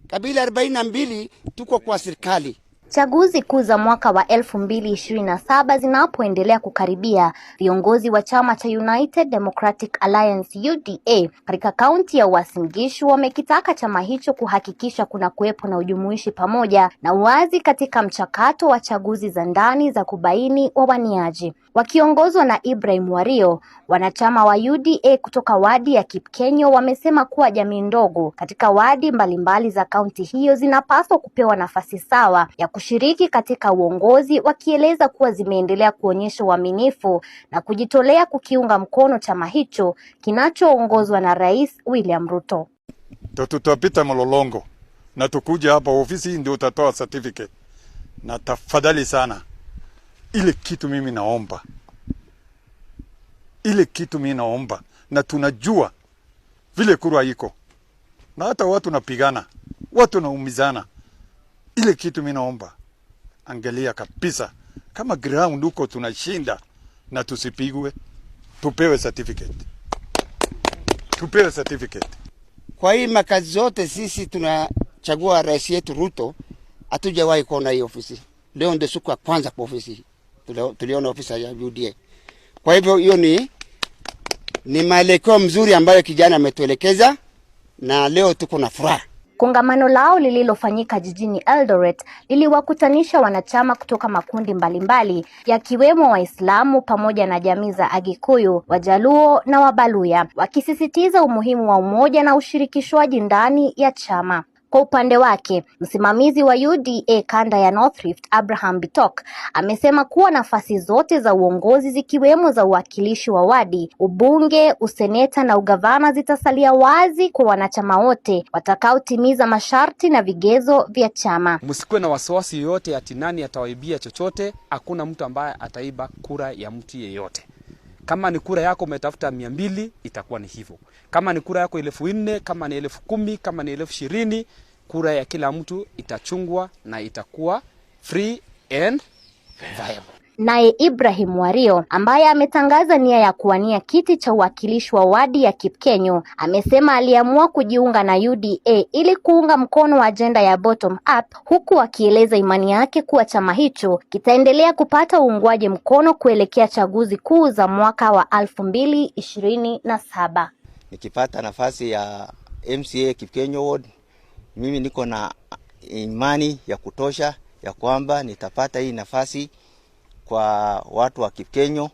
Kabila 42 tuko kwa serikali. Chaguzi kuu za mwaka wa 2027 zinapoendelea kukaribia, viongozi wa chama cha United Democratic Alliance UDA katika kaunti ya Uasin Gishu wamekitaka chama hicho kuhakikisha kuna kuwepo na ujumuishi pamoja na uwazi katika mchakato wa chaguzi za ndani za kubaini wawaniaji. Wakiongozwa na Ibrahim Wario, wanachama wa UDA kutoka wadi ya Kipkenyo wamesema kuwa jamii ndogo katika wadi mbalimbali za kaunti hiyo zinapaswa kupewa nafasi sawa ya kushiriki katika uongozi, wakieleza kuwa zimeendelea kuonyesha uaminifu na kujitolea kukiunga mkono chama hicho kinachoongozwa na Rais William Ruto. Tutapita mlolongo na tukuja hapa ofisi, ndio utatoa certificate. Na tafadhali sana, ile kitu mimi naomba, ile kitu mimi naomba, na tunajua vile kura iko na hata watu napigana, watu naumizana. Ile kitu mimi naomba, angalia kabisa kama ground huko tunashinda na tusipigwe, tupewe certificate, tupewe certificate. Kwa hii makazi zote sisi tunachagua rais yetu Ruto, hatujawahi kuona hii ofisi. Leo ndio siku ya kwanza kwa ofisi tuliona ofisi ya UDA. Kwa hivyo hiyo ni maelekeo mzuri ambayo kijana ametuelekeza, na leo tuko na furaha. Kongamano lao lililofanyika jijini Eldoret liliwakutanisha wanachama kutoka makundi mbalimbali yakiwemo Waislamu pamoja na jamii za Agikuyu, Wajaluo na Wabaluya, wakisisitiza umuhimu wa umoja na ushirikishwaji ndani ya chama. Kwa upande wake, msimamizi wa UDA kanda ya North Rift, Abraham Bitok, amesema kuwa nafasi zote za uongozi zikiwemo za uwakilishi wa wadi, ubunge, useneta na ugavana zitasalia wazi kwa wanachama wote watakaotimiza masharti na vigezo vya chama. Msikuwe na wasiwasi yoyote ati nani atawaibia chochote. Hakuna mtu ambaye ataiba kura ya mtu yeyote. Kama ni kura yako umetafuta 200, itakuwa ni hivyo. Kama ni kura yako 4,000, kama ni 10,000, kama ni 20,000, kura ya kila mtu itachungwa na itakuwa free and viable. Naye Ibrahim Wario, ambaye ametangaza nia ya kuwania kiti cha uwakilishi wa wadi ya Kipkenyo, amesema aliamua kujiunga na UDA ili kuunga mkono ajenda ya bottom up, huku akieleza imani yake kuwa chama hicho kitaendelea kupata uungwaji mkono kuelekea chaguzi kuu za mwaka wa 2027. Nikipata nafasi ya MCA Kipkenyo Ward, mimi niko na imani ya kutosha ya kwamba nitapata hii nafasi kwa watu wa Kipkenyo.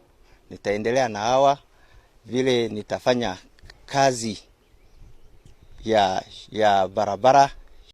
Nitaendelea na hawa vile nitafanya kazi ya barabara.